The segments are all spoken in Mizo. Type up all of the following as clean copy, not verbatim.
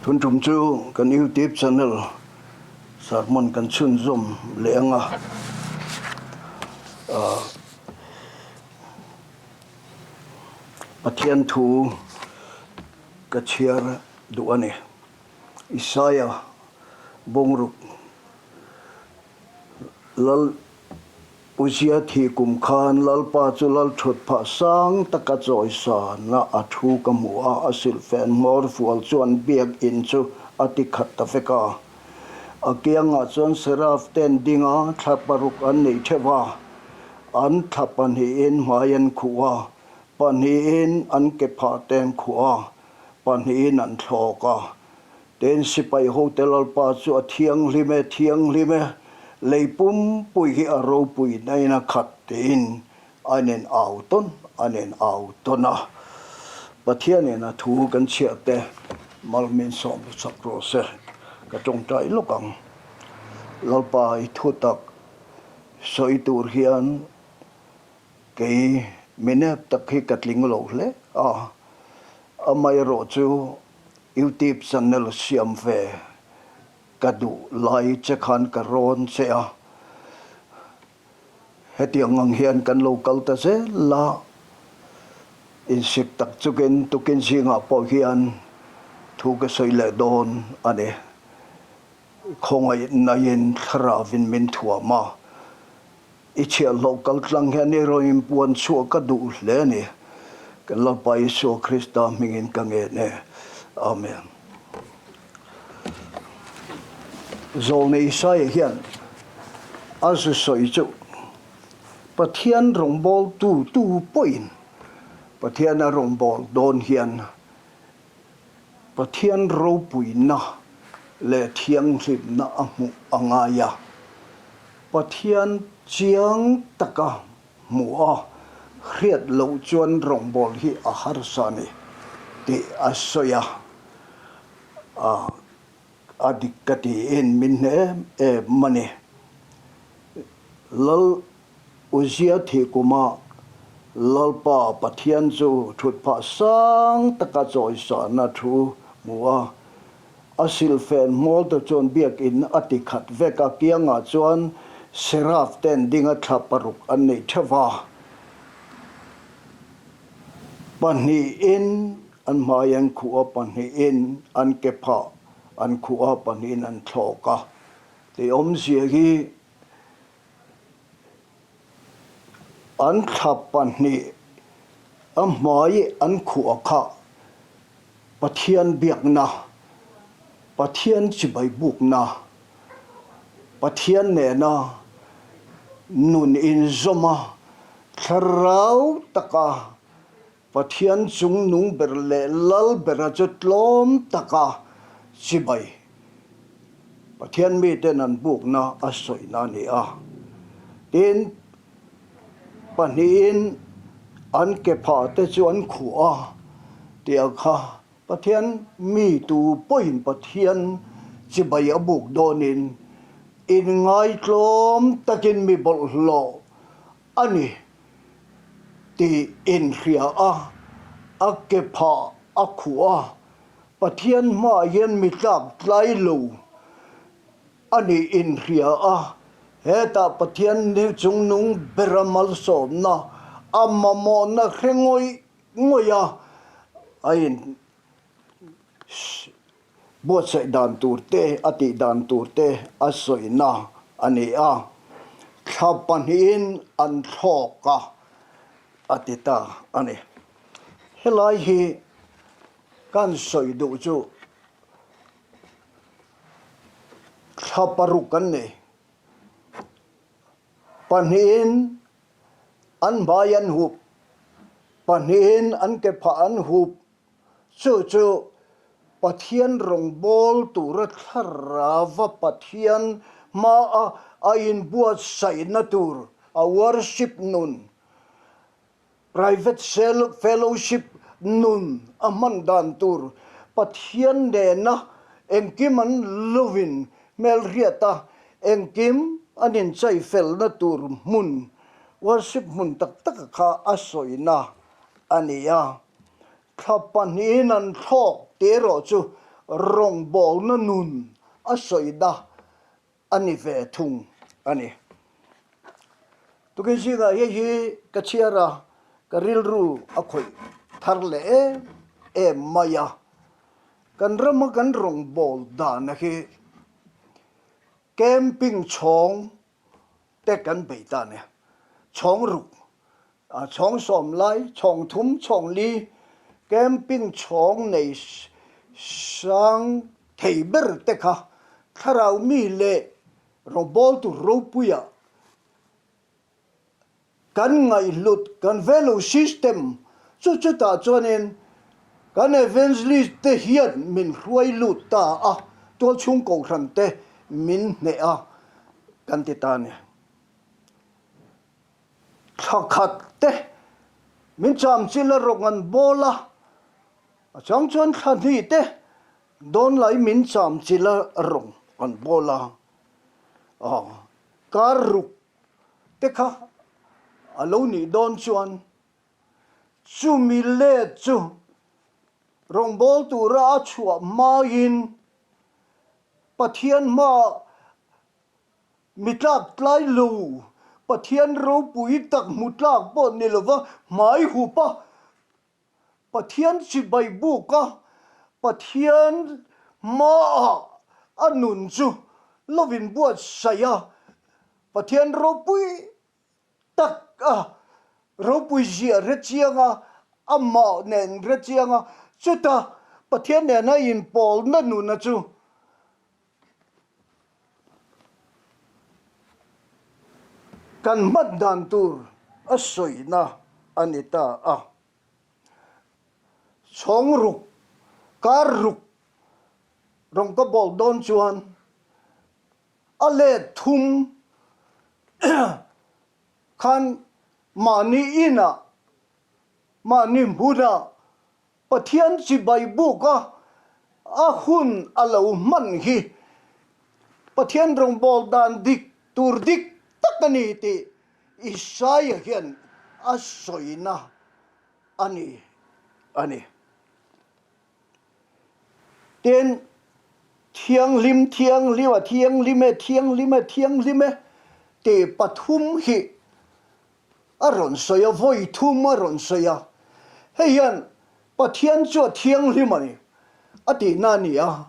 Tun tum chu kan YouTube channel sermon kan chhunzawm leh ang a, Pathian thu ka chhiar duh a ni. Isaiah bungruk Lal Uzia thi kum khan Lalpa chu Lal thut phah sang taka chawisana a thu ka hmu a, a silhfen hmawr fual chuan biakinn chu a ti khat ta vek a. A kiangah chuan Seraf ten dinga thla paruk an nei theuh a, an thla pahnihin hmai an khuh a, pahnihin an ke phah te an khuh a, pahnihin an thlawk a. Tin, sipai hote Lalpa chu a thianghlim e, thianghlim e, lei pumpui hi a ropui nain a khat tiin a nen au tawn, a nen au tawn a. Pathianin a thu kan chhiah te mal min sawm sak rawh se, ka tawngtai lawk ang. Lalpa i thu tak sawi tur hian kei minep tak hi ka tling lo hle a, amaherawh chu Youtube channel siam ve ka duh lai che khan ka rawn che a, hetiang ang hian kan lo kal ta zel a, insik tak chukin tukin zingah pawh hian thu ka sawi leh dawn a ni. Khawngaihnain thlarauin min thuam a. I chhiahhlawh kal tlang hian i rawn inpuan chhuah ka duh hle a ni. Kan Lalpa Isua Krista hmingin ka ngen e. Amen. Zawlne Isaia hian a zu sawi chu Pathian rawngbawltu tu pawhin Pathian a rawngbâwl dawn hian Pathian ropuina leh thianghlimna a hmuh a ngai a, Pathian chiang taka hmuh a hriat loh chuan rawngbâwl hi a harsa a ni tih a sawi a, a dik ka tiin min hne em em a ni. Lal Uzia thih kumah Lalpa Pathian chu thutphah sang taka chawisahna thu hmu a, a silhfen hmawlte chuan biakinn a ti khat vek a, kiangah chuan Seraf ten dinga thla paruk an nei theuh a, pahnihin an hmai an khuh a, pahnihin an ke phah an khuh a, pahnihin an thlawk a, tih awmzia hi An thla pahnih a hmai an khuah kha Pathian biakna, Pathian chibai bukna, Pathian nena nun inzawma thlarau taka Pathian chungnung ber leh lal bera chu tlawm taka chibai Pathian miten an bukna a sawina a ni a. Tin, pahnihin an ke phah te chu an khuh a tih ang kha Pathian mi tu pawhin Pathian chibai a buk dawnin inngaitlawm takin mi bawlhhlawh a ni. Tih inhria a, a ke phah a khuh a, Pathian hmaah hian mi tlak tlai lo a nih inhria a, hetah Pathian ni chungnung bera malsawmna a mamawhna hre ngawih ngawih a, a in Buatsaih dan tur te, a tih dan tur te a sawina a ni a, thla pahnihin an thlawk a, a ti ta a ni. Helai hi kan sawi duh chu thla paruk an ni. Pahnihin an hmai an hup, pahnihin an ke phah an hup, Chu chu Pathian rawngbâwl tura thlarauva Pathian hmaa a inbuatsaihna tur, a worship nun, private fellowship nun a hman dan tur, Pathian nena engkim an lovin hmelhriat a, engkim an inchaifelna tur hmun, worship hmun tak taka kha a sawina a ni a. Thla pahnihin an thlawk tih erawh chu rawngbawlna nun a sawina a ni ve thung a ni. Tukin zingah hei hi ka chhiar a, ka rilru a khawih thar leh em em mai a. Kan rama kan rawngbâwl dana hi camping chhawng te kan bei ta a ni. Chhawng ruk, chhawng sawm lai, chhawng thum, chhawng li camping chhawng nei sang thei ber te kha thlarau mi leh rawngbâwl tur ropuia Kan ngaihhlut, kan value system chu chutah chuanin kan evangelist te hian min hruai lut ta a, tualchhung kohhran te min hneh a kan ti ta a ni. Thla khat te min chamchil a rawng an bawl a, a chang chuan thla hnih te dawn lai min chamchil a rawng an bawl a, kar ruk te kha a lo nih dawn chuan chumi let chu rawngbâwl tura a chhuah hmaiin Pathian hmaah mi tlak tlai lo, Pathian ropui tak hmu tlak pawh ni lova hmai hup a, Pathian chibai buk a, Pathian hmaah a nun chu lovin buatsaih a, Pathian ropui tak a, ropui ziah hre chiang a, amah nen hre chiang a, chuta Pathian nena inpawlna nuna chu Kan hman dan tur a sawina a ni ta a. Chhawng ruk, kar ruk rawng ka bawl dawn chuan a let thum khan mahni inah, mahni hmunah Pathian chibai buka a hun a lo hman hi Pathian rawngbâwl dan dik tur dik tak a ni tih Isaia hian a sawina a ni a ni. Tin, Thianghlim, thianghlim, a thianghlim e, thianghlim e, thianghlim e tih pathum hi A rawn sawi a, vawi thum a rawn sawi a, hei hian Pathian chu a thianghlim a ni a tihna a ni a,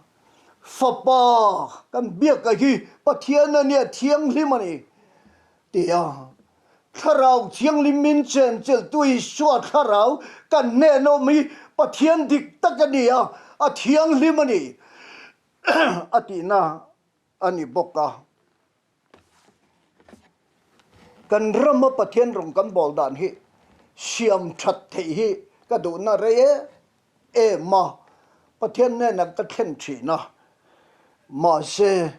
Fapa kan biak a hi Pathian a nia thianghlim a ni ti a, Thlarau Thianghlim min chen chelhtu Isua Thlarau kan hnen awm hi Pathian dik tak a ni a, a thianghlim a ni a tihna a ni bawk a. Kan rama Pathian rawng kan bawl dan hi siam that theih hi ka duhna rei em em a, Pathian hnenah ka thlen thin a, mahse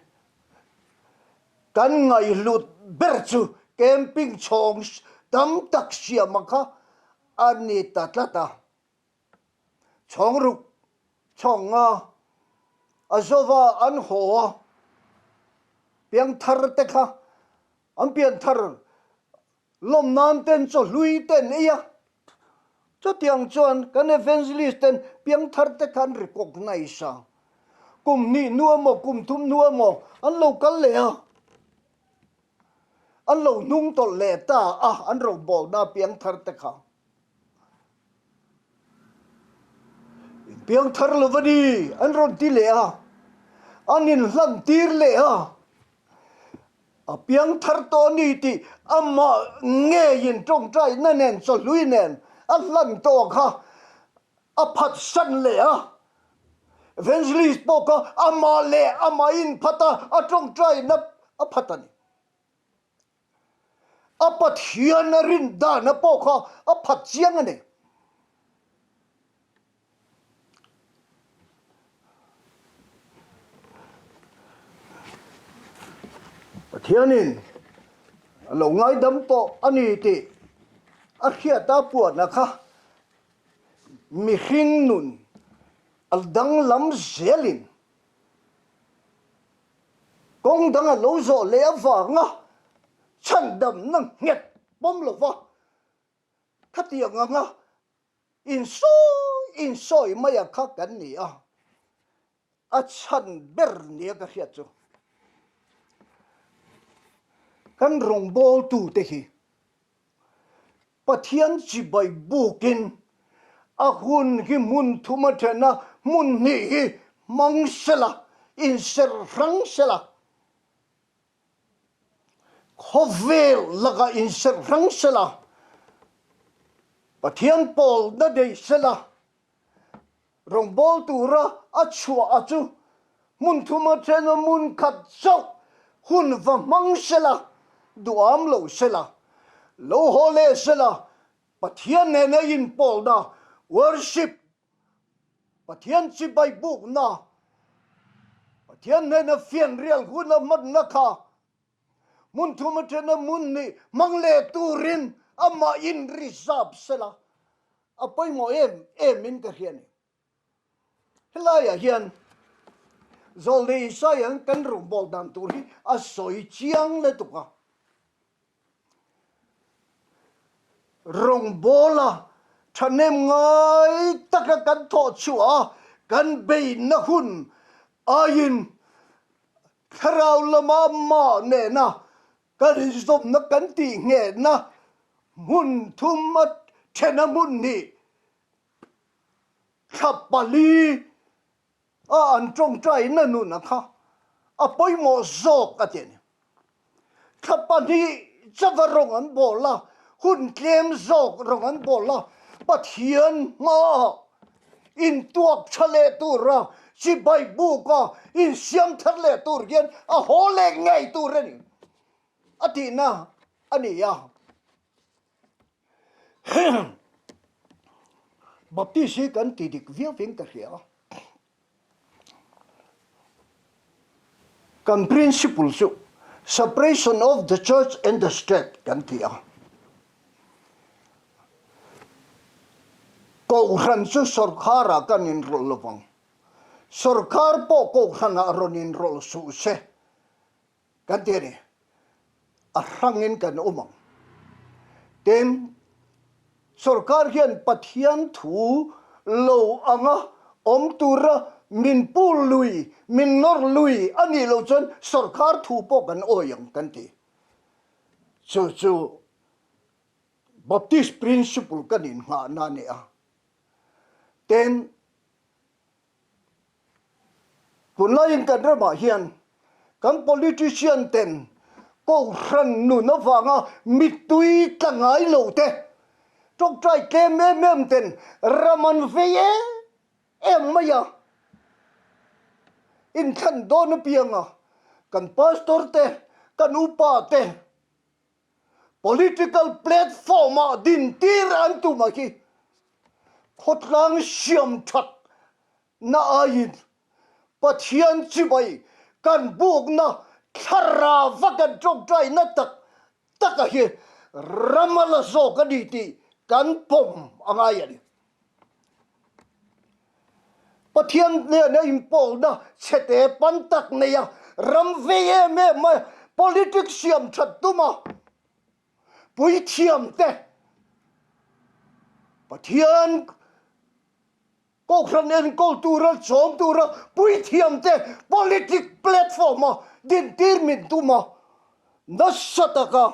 kan ngaihhlut ber chu camping chhawng tam tak siama kha a ni ta tlat a. Chhawng ruk chhawng nga a zova an haw a, piangthar te kha an pianthar lawm nan ten chaw hlui te an ei a, chutiang chuan kan evangelist ten piangthar te kha an recognize a, kum hnih hnu emaw kum thum hnu emaw an lo kal leh a, an lo hnung tawlh leh ta a an rawngbawlna piangthar te kha. Piang thar lo va ni, an rawn ti leh a, an inhlan tir leh a, a piang thar tawh a ni tih amah ngeiin tawngtaina nen chawhlui nen a hlan tawh kha a phatsan leh a, Evangelist pawh kha amah leh amah inphat a, a tawngtaina a phat a ni. A Pathian a rin dana pawh kha a phat chiang a ni. Pathianin a lo ngaidam tawh a ni tih a hriata puana kha mihring nun a danglam zelin Kawng dang a lo zawh leh avanga chhandamna nghet pawm lova khatiang anga insawi insawi mai a kha kan ni a. A chhan ber nia ka hriat chu kan rawngbawltute hi Pathian chibai bukin a hun hi hmun thum a then a, hmun hnih hi hmang sela, inserh hrang sela, khawvel lakah inserh hrang sela, Pathian pawlna nei sela, Rawngbâwl tura a chhuah a chu hmun thuma thena hmun khat chauh hun va hmang sela, duham lo sela, lo haw leh sela, Pathian nena inpawlna, worship, Pathian chibai bukna, Pathian hnena fianrial hun a hmanna kha hmun thuma thena hmun nih hmang leh turin amah in reserve sela, A pawimawh em em in ka hria ni. Helaiah hian Zawlnei Isaiah kan rawngbâwl dan tur hi a sawi chiang lutuk a. Rawngbâwla thahnem ngai taka kan thawh chhuah a, kan beihna hun aiin thlarau lama mah nena Kan inzawmna kan tih nghehna hmun thum a thena hmun hnih thla pali a an tawngtaina nuna kha a pawimawh zawk a ti a ni. Thla pahnih chauha rawng an bawl a, hun tlem zawk rawng an bawl a, Pathian hmaah intuak tha leh tura chibai buka insiam thar leh tur hian a haw leh ngei tur a ni a tihna a ni a. Baptist hi kan ti dik viau in ka hria a. Kan principle chu separation of the church and the state kan ti a. Kohhran chu sorkharah kan inrawlh lo vang. Sorkar pawh kohhranah rawn inrawlh suh se. Kan ti a ni. A hrangin kan awm ang. Tin, sorkar hian Pathian thu lo anga awm tura min pul lui, min nawr lui a nih loh chuan sorkar thu pawh kan awi ang kan ti. Chu chu Baptist principle kan innghahna a ni a. Tin, Tunlaiin kan ramah hian kan politician ten kohhran nun avanga mittui tla ngai lo te, tawngtai tlem em em ten ram an vei em em mai a. Inthlan dawn apianga kan pastor te, kan upa te political platform ah dintir an tum a khi khawtlang siam that na aiin Pathian chibai kan bukna thlarava kan tawngtai na tak tak a hi ram a la zawk a ni tih kan pawm a ngai a ni. Pathian hnena inpawlna chhete pan tak nei a, ram vei em em a, politics siam that tum a, puithiam te Pathian Kohhran enkawl tura chawm tura puithiam te politic platform a dintir min tum a, nasa taka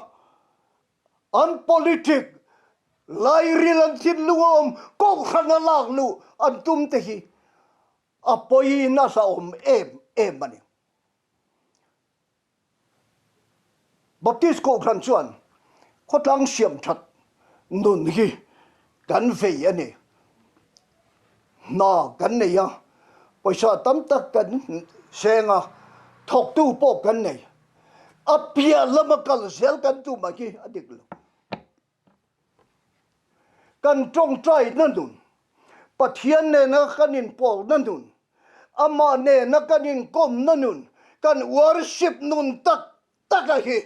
An politic lairil an thinlung a awm kohhran a lak luh an tum te hi a pawiin a hlauhawm em em a ni. Baptist kohhran chuan khawtlang siam that nun hi kan vei a ni. Hna kan nei a, pawisa tam tak kan seng a, thawktu pawh kan nei. A piah lama kal zel kan tum ah khi a dik lo. Kan tawngtaina nun, Pathian nena kan inpawlna nun, Amah nena kan inkawmna nun, kan worship nun tak tak a hi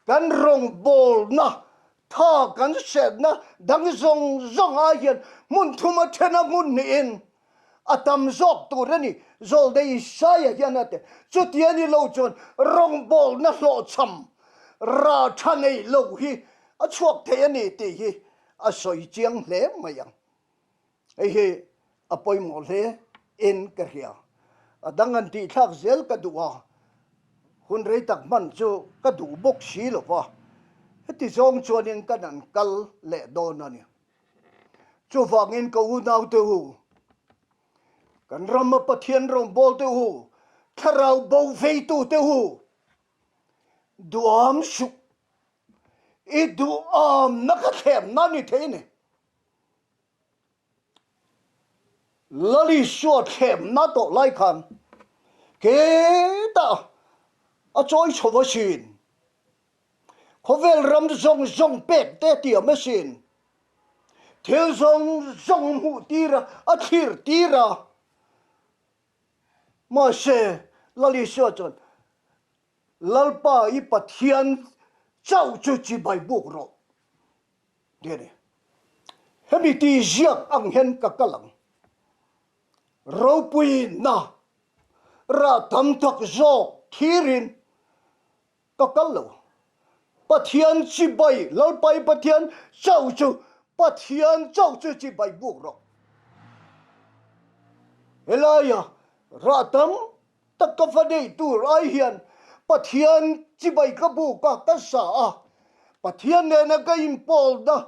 Kan rawngbawlna, tha kan hriatna dang zawng zawng ai hian hmun thuma thena hmun hnihin a tam zawk tur a ni. Zawlnei Isaia hian a ti, Chuti a ni lo chuan rawngbawlna hlawhchham ra tha nei lo hi a chhuak thei a ni tih hi a sawi chiang hle mai ang. Hei hi a pawimawh hle. in ka hria. A dang an tihthlak zel ka duh a, hun rei tak hman chu ka duh bawk si lo va, heti zawng chuanin kan an kal leh dawn a ni. Chuvangin ka unaute u, kan rama Pathian rawngbawlte u, thlarau bo veitute u, duham suh, i duhamna ka thlemna ni thei a ni. Lalisua thlemna tawh lai khan hetah a chawi chho asin. Khawvel ram zawng zawng pek te tiam asin. Thil zawng zawng hmuh tir a, a thlir tir a. Mahse, Lalisua chuan, Lalpa i Pathian chauh chu chibai buk rawh. Ti a ni. Hemi ti ziak ang hian ka kal ang. Ropuina rah tam tak zawk thirin ka kal lo. Pathian chibai, Lalpai Pathian chauh chu Pathian chauh chu chibai buk rawh. Helaia rah tam Tak ka va neih tur ai hian Pathian chibai ka buk a, ka sa a, Pathian nena ka inpawlna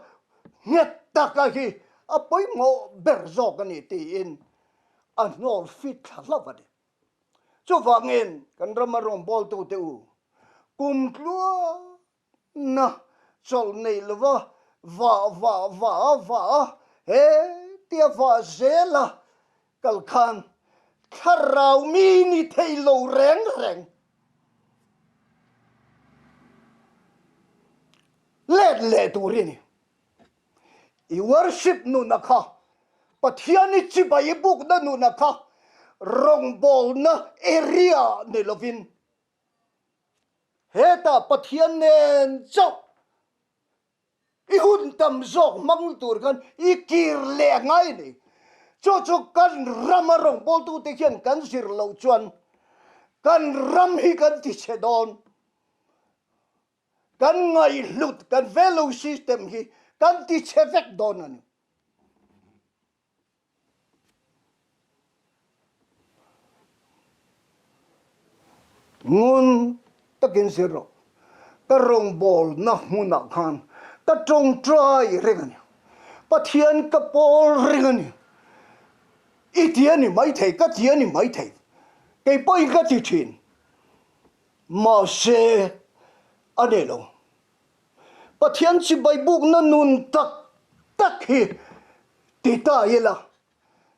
nghet taka hi a pawimawh ber zawk a ni tiin a hnawl fit thla hlauh a ni. Chuvangin kan rama rawngbawltute u, kum tluang Na chawlh nei lova vah vah vah a vah a, he tia vah zel a kal khan thlarau mi ni thei lo reng reng let leh tur i ni. I worship nuna kha, Pathian i chibai i bukna nuna kha rawngbawlna area ni lovin Hetah Pathian nen chauh i hun tam zawk hmang tur khan i kir leh ngai a ni. Chu chu kan rama rawngbawltute hian kan zir loh chuan kan ram hi kan ti chhe dawn. Kan ngaihhlut, kan value system hi kan ti chhe vek dawn a ni. Ngun takin zir rawh. Ka rawngbawlna hmunah khan ka tawngtai reng a ni. Pathian ka pawl reng a ni. I ti a ni maithei, ka ti a ni maithei. Kei pawhin ka ti thin. Mahse, a nei lo. Pathian chibai bukna nun tak tak hi ti ta ila,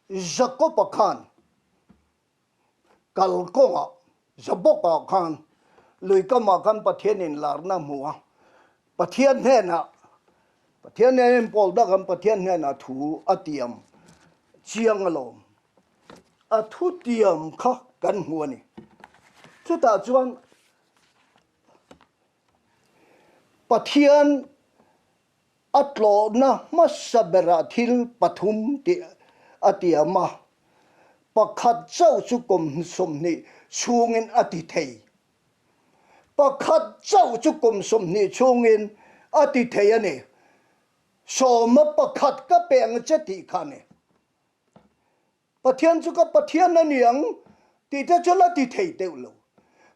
Jakob-a khan kalkawngah, Jabok-ah khan luikamah khan Pathian inlarna a hmu a, Pathian hnenah, Pathian nen inpawl dak an Pathian hnenah thu a tiam chiang alawm. A thu tiam kha kan hmu a ni. Chutah chuan Pathian a tlawhna hmasa berah thil pathum tih a tiam a, pakhat chauh chu kum 20 chhungin a ti thei. Pakhat chauh chu kum 20 chhungin a ti thei a ni. Sawma pakhat ka pe ang che tih kha a ni. Pathian chu ka Pathian a ni ang tih te chu la ti thei deuh lo.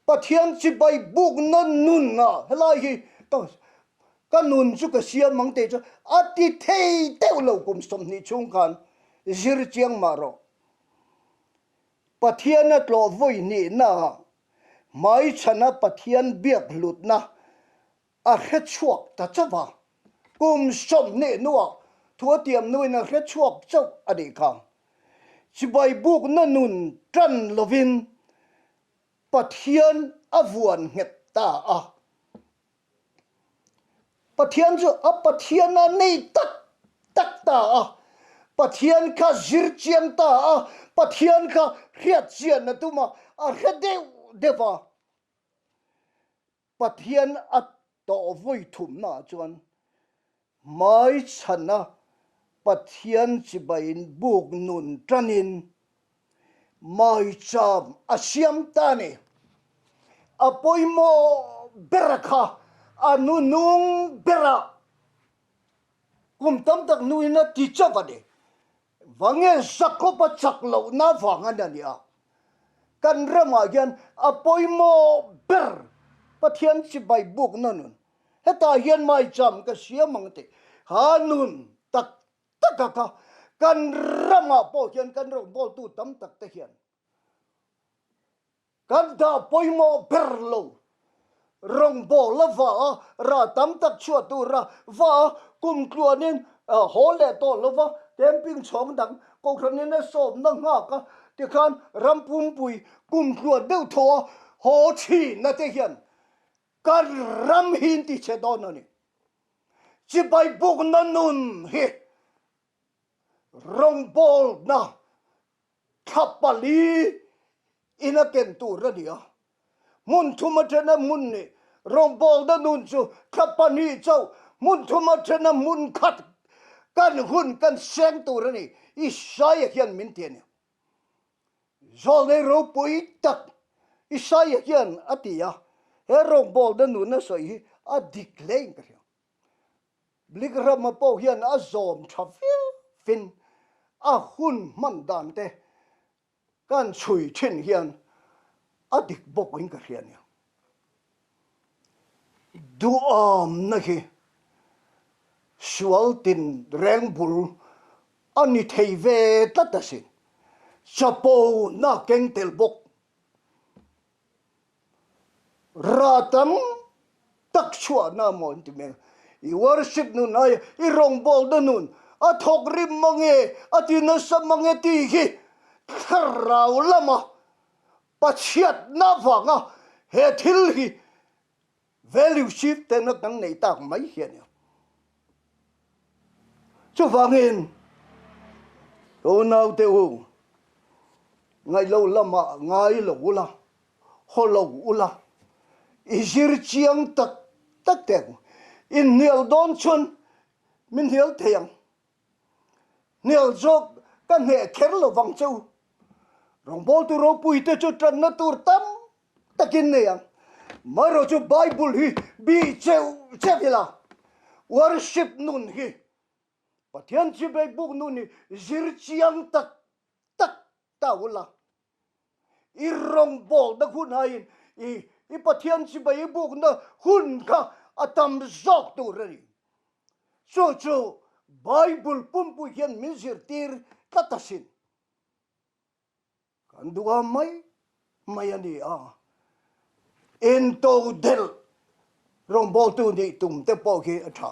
Pathian chibai bukna nun a helai hi ka ka nun chu ka siam ang tih chu a ti thei deuh lo kum 20 chhung khan zir chiang mah rawh. Pathian a tlawh vawi hnihna ah hmaichhana Pathian biak hlutna A hre chhuak ta chauh a, kum 20 hnuah thu a tiam hnuin a hre chhuak chauh a nih kha. Chibai bukna nun tan lovin Pathian a vuan nghet ta a. Pathian chu a Pathian a nei tak tak ta a, Pathian kha zir chiang ta a, Pathian kha hriat chian a tum a, a hre deuh deuh a. Pathian a tawh vawi thumnaah chuan hmaichhana Pathian chibaiin buk nun tanin maicham a siam ta a ni. A pawimawh bera kha a nunung berah kum tam tak hnuin a ti chauh a ni. Vange Jakoba chak lohna vang a ni a, kan ramah hian a pawimawh ber Pathian chibai bukna nun, hetah hian maicham ka siam ang tih ha nun tak taka kha kan ramah pawh hian kan rawngbawltu tam tak te hian Kan dah pawimawh ber lo. Rawngbâwl a va a, rah tam tak chhuah tur a va a, kum tluanin haw leh tawh lo va, camping chhawng dang kohhranin a sawmna nghak a, tikhan ram pumpui kum tluan deuh thaw a haw thin a te hian kan ram hi in tichhe dawn a ni. Chibai bukna nun hi rawngbâwlna Thla pali in a ken tur a ni a, hmun thum atana hmun nih rawngbawlna nun chu thla pahnih chauh hmun thum atana hmun khat kan hun kan seng tur a ni, Isaia hian min ti a ni. Zawlnei ropui tak Isaia hian a ti a, he rawngbawlna nun a sawi hi a dik hle in ka hria. Blik rama pawh hian a zawm tha viauvin a hun hman dan te kan chhui thin hian a dik bawk in ka hria nia. Duhamna hi sual tin reng bul a ni thei ve tlat asin. Chapo na keng tel bawk. Rah tam tak chhuahna maw an ti mai. I worship nun aia i rawngbawlna nun a thawk rim mange, a ti nasa mange tih hi thlarau lama pachhiatna avanga he thil hi value shift tena kan nei tak mai hi a ni. Chuvangin ka unaute u, ngaihloh lamah ngai lo ula, haw lo ula, i zir chiang tak tak teh ang. Inhnial dawn chuan min hnial thei ang. Hnial zawk ka hneh kher lo vang che u. Rawngbawltu ropuite chu tanna tur tam takin nei ang. Amaherawhchu chu Bible hi bih cheuh cheuh ila, worship nun hi Pathian chibei buk nun hi zir chiang tak tak ta ula. I rawngbawlna hun aiin i i Pathian chibai i bukna hun kha a tam zawk tur a ni. Chu chu Bible pumpui hian min zirtir tlat asin. Kan duh a mai mai a ni a, intodelh rawngbawltu nih tum te pawh khi a tha.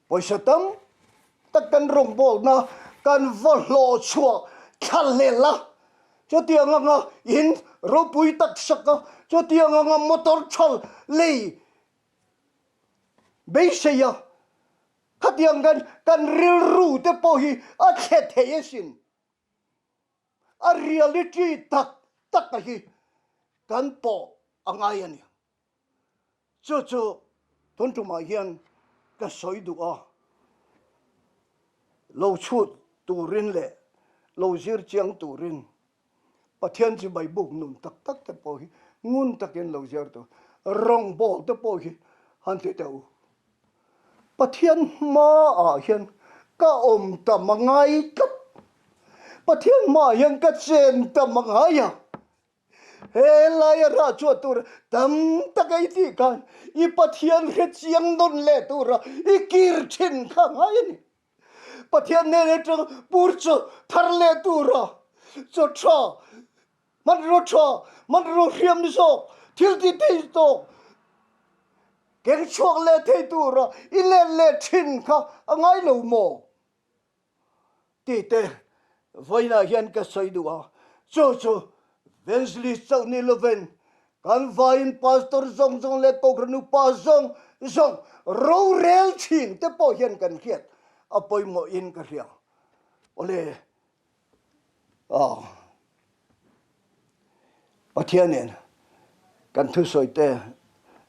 Pawisa tam tak kan rawngbawlna kan va hlawh chhuah thla hlel a, chutiang anga in ropui tak sak a, chutiang anga motor tha lei beisei a, khatiang kan kan rilru te pawh hi a thle thei asin. A reality tak tak a hi kan pawh a ngai a ni. Chu chu tun tumah hian ka sawi duh a, lo chhut turin leh lo zir chiang turin Pathian chibai buk nun tak tak te pawh hi ngun takin lo zir tur, rawngbawl te pawh hi han ti teh u. Pathian hmaah hian ka awm tam a ngai tlat. Pathian hmaah hian ka chen tam a ngai a. He laia rah chhuah tur tam tak ei tih khan i Pathian hre chiang nawn leh tura i kir thin kha ngai a ni. Pathian hnen atang pur chaw thar leh tura chaw tha, hmanraw tha, hmanraw hriam zawk, thil ti thei tawk, Keng chhuak leh thei tura i let leh thin kha a ngai lo maw? Tih te vawiinah hian ka sawi duh a, chu chu Evangelist chauh ni lovin kan vaiin Pastor zawng zawng leh Kohhran upa zawng zawng rorel thin te pawh hian kan hriat a pawimawhin ka hria. Awle. Aw. Pathianin kan thusawi te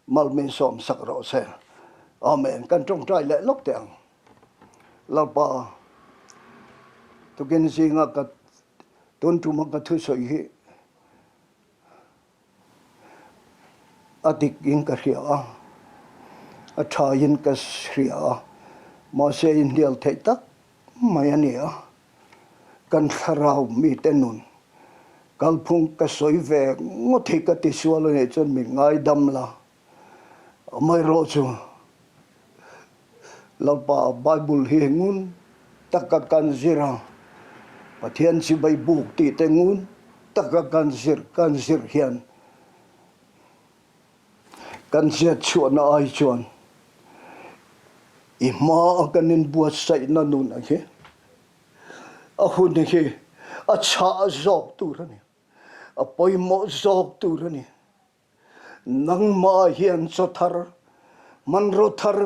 mal min sawm sak rawh se. Amen. Kan tawngtai leh lawk teh ang. Lalpa, tukin zinga ka tun tuma ka thusawi hi a dik in ka hria a, a tha in ka hria a, mahse inhnial theih tak mai a ni a. Kan thlarau mite nun kalphung ka sawi ve ngawt hi ka tisual a nih chuan min ngaidam la. Amaherawh chu Lalpa Bible hi ngun taka kan zir a, Pathian chibai buk tih te ngun taka kan zir kan zir hian kan ziat chhuahna ai chuan i hma a kan inbuatsaihna nun ang hi a hun hi a chhah zawk tur a ni, a pawimawh zawk tur a ni. Nangmah hian chaw thar, hmanraw thar,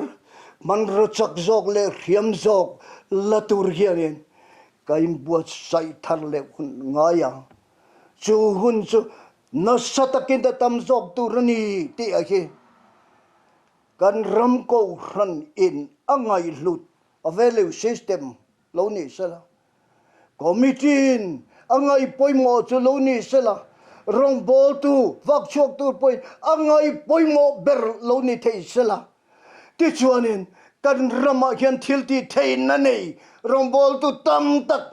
hmanraw chak zawk leh hriam zawk la tur hianin ka inbuatsaih thar leh hun ngai ang. Chu hun chu nasa takin a tam zawk tur a ni tih a hi kan ram kohhran in a ngaihhlut a value system lo ni sela. Committee-in a ngaih pawimawh chu lo ni sela, rawngbawltu vak chhuak tur pawhin a ngaih pawimawh ber lo ni thei sela. Tichuanin kan ramah hian thil tih theihna nei rawngbawltu tam tak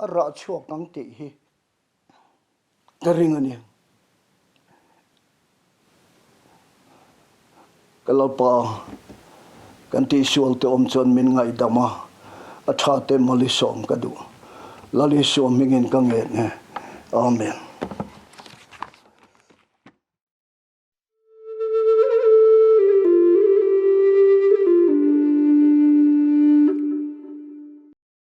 a rah chhuak ang tih hi Ka ring a ni. Ka Lalpa, kan tihsual te awm chuan min ngaihdam a, a tha te Malisawm ka duh. Lalisawm hmingin ka ngen e. Amen.